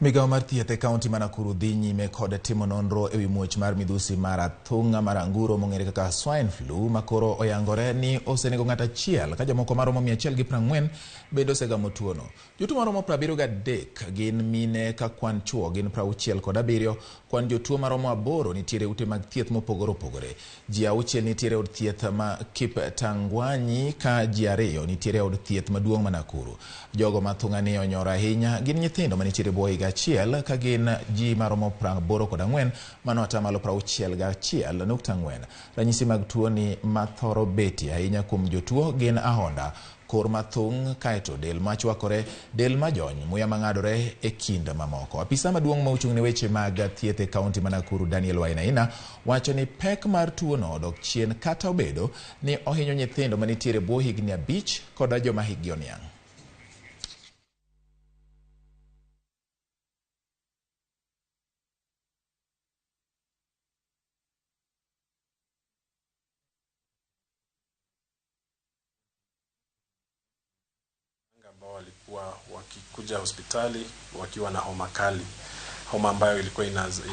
Migawo mar thieth e kaunti ma Nakuru dhi nyime kod timo nonro ewi muoch mar midhusi mar athung'a mar anguro mong'ere kaka swine flu makoro oyangore ni osenego ng'ato achiel ka jomoko maromo 140 bende osegamo tuono. Jotuo maromo 73 gin mine ka kwan chuo gin 67, kwan jotuo maromo 8 nitiere ute mag thieth mopogore opogore. Ji 6 nitiere od thieth ma Kiptangwanyi ka ji 2 nitiere od thieth maduong' ma Nakuru. Jogo ma thung'ani onyoro ahinya gin nyithindo manitiere bwo higa achiel ka gin ji maromo 84, mano atamalo 61.4. Ranyisi mag tuoni mathoro betie ahinya kuom jotuo gin ahonda, kor mathung' kaeto del machwakore, del majony, muya mang'adore e kind mamoko. Apisa maduong' ma ochung' ne weche mag thieth e kaunti ma Nakuru Daniel Wainaina wacho ni pek mar tuono odok chien kata obedo ni ohinyo nyithindo manitiere bwo higni 5 koda joma hikgi oniang'. Ambao walikuwa wakikuja hospitali wakiwa na homa kali, homa ambayo ilikuwa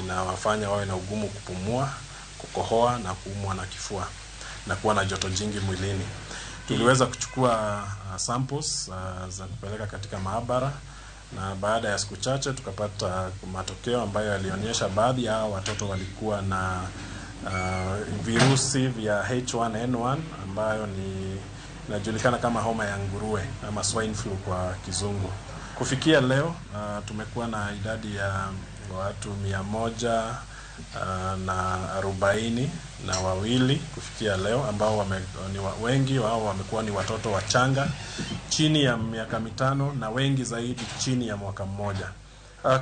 inawafanya wawe na ugumu kupumua, kukohoa na kuumwa na kifua na kuwa na joto jingi mwilini. Tuliweza kuchukua samples za kupeleka katika maabara, na baada ya siku chache tukapata matokeo ambayo yalionyesha baadhi ya watoto walikuwa na virusi vya H1N1 ambayo ni inajulikana kama homa ya nguruwe ama swine flu kwa kizungu. Kufikia leo tumekuwa na idadi ya watu 142 kufikia leo ambao wengi wao wamekuwa ni watoto wachanga chini ya miaka 5 na wengi zaidi chini ya mwaka mmoja.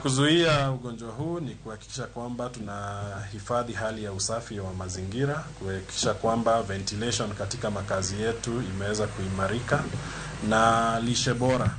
Kuzuia ugonjwa huu ni kuhakikisha kwamba tunahifadhi hali ya usafi wa mazingira, kuhakikisha kwamba ventilation katika makazi yetu imeweza kuimarika na lishe bora.